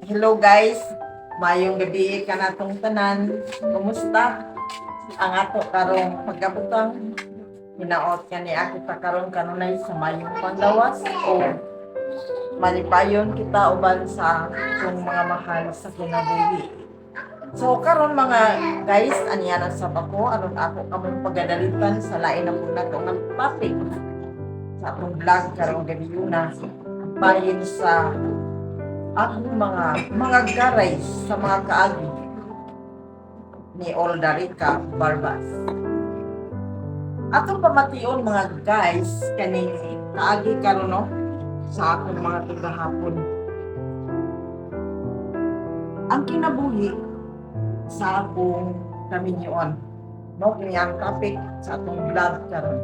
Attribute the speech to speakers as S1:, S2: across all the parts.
S1: Hello guys, maayong gabi kanatong tanan. Kumusta ang ato karong pagkabutang? Hinaot nga ni ako ta karon kanunay sa mayong panglawas o malipayon kita uban sa atong mga mahal sa kinabuhi. So karon, mga guys, aniya na sab ako aron ako kamong pagadalitan sa lain na pud nato nga topic sa atong vlog karong gabi na bahin sa akong mga garay sa mga kaagi ni Oldarica Barbas. Atong pamation, mga guys, kaning kaagi karon, no, sa akong mga tugahapon. Ang kinabuhi sa akong kaminyoon. No, kini ang topic sa atong vlog karon.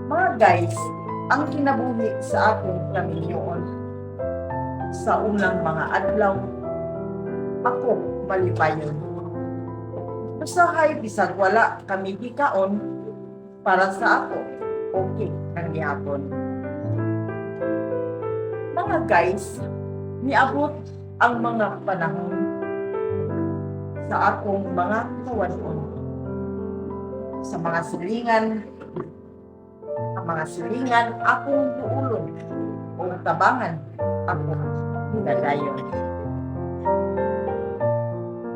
S1: Mga guys, ang kinabuhi sa akong kaminyoon sa unang mga adlaw, ako malipayon. Usahay bisag wala kami gikaon, para sa ako, okay ang gihapon. Mga guys, niabot ang mga panahon sa akong mga kawanon. Sa mga silingan, ang mga silingan akong duulon o tabangan ako hinadayon.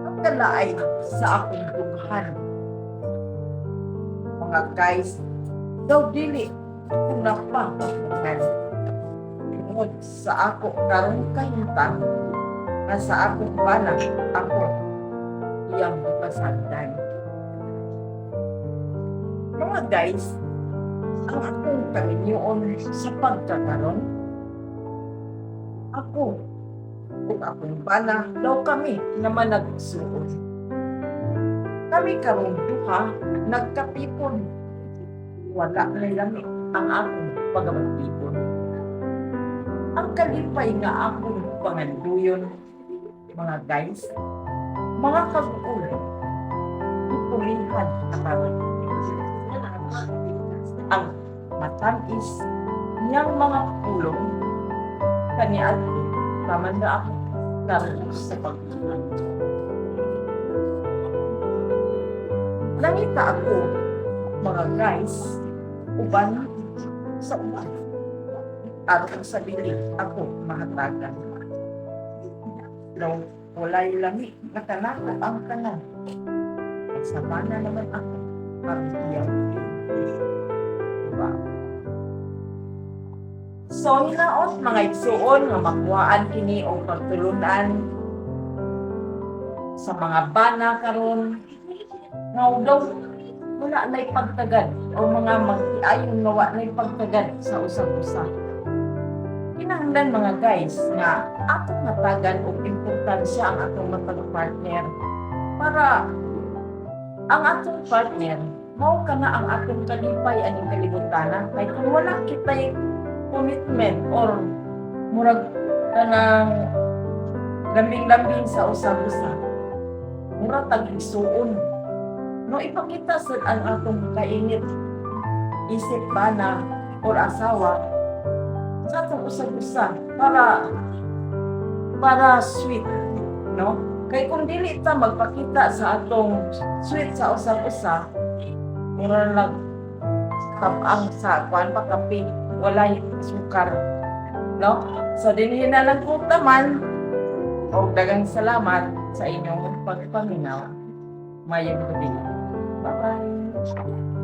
S1: Ang kalaay sa akong dughan, mga guys, daw dili ko na pa mapugnan. Tungod sa ako karong kahimtang nga sa akong bana ako iyang gipasagdan. Mga guys, ang akong kaminyoon sa pagkakaron, ako ug akong bana daw kami naman nagsuon. Kami karong duha nagkatipon. Wala na lami ang akong pagamatipon. Ang kalipay nga akong panganduyon, mga guys, mga kaguol, ipulihan na karon. Ang matamis niyang mga pulong kaniadto taman na ako karon sa pagbuhat. Nangita ako, mga guys, uban sa uban. Aron sa dili ako mahatagan. Daw walay lami nga kanako ang tanan. Sa bana naman ako karon iyang. Diba? So hinaot, mga igsuon, nga makuhaan kini og pagtulunan sa mga bana karon nga daw wala na'y pagtagad o mga magtiayon nga wa na'y pagtagad sa usag-usa. Kinahanglan, mga guys, nga atong hatagan og importansya ang atong matag partner para ang atong partner mao kana ang atong kalipay aning kalibutana, kay kung wala kitay commitment or murag kanang lambing-lambing sa usag-usa, mura tag igsuon, no? Ipakita sad ang atong kainit isip bana or asawa sa atong usag-usa para sweet, no? Kay kung dili ta magpakita sa atong sweet sa usag-usa, mura lang tabang sa kuan pa, kape walay sukar, no? So dinhi na lang ko taman og daghang salamat sa inyong pagpaminaw. Maayong gabi. Bye bye.